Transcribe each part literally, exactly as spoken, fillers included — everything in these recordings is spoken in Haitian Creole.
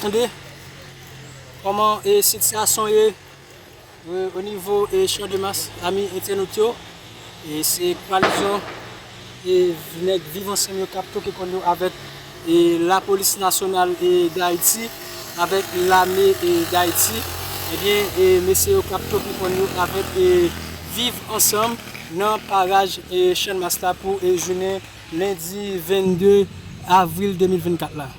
Tande kòman e sitiyasyon ye, e, o nivo e Champ de Mars, ami entènot yo. E se koalizyon e nèg Viv Ansanm yo k ap toke kòn yo avèk e Lapolis Nasyonal e Dayiti, avèk Lame e Dayiti. Ebyen, e mesye yo k ap toke kòn yo avèk e Viv Ansanm nan paraj e Channmas la pou e jounen lendi vennde avril de mil vennkat la.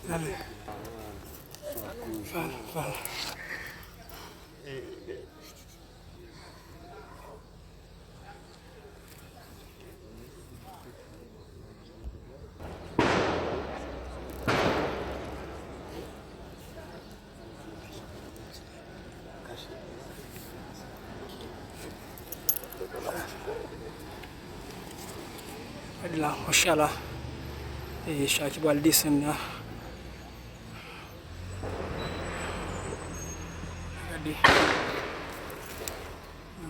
Dale. Fala, fala. Gade la, yon cha la. E cha ki pral desann la. Gade.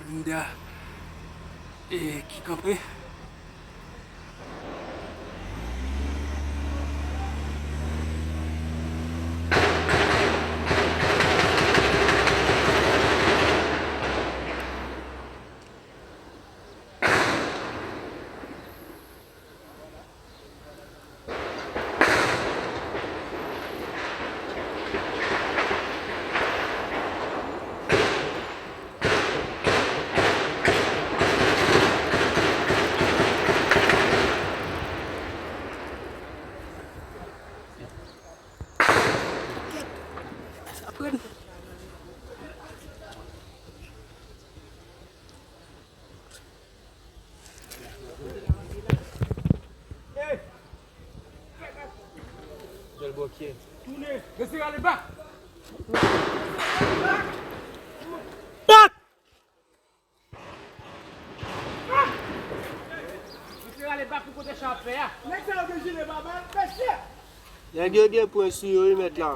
Linda e ki kanpe. Nèg yo gen pwen sou yo, wi, mèt la.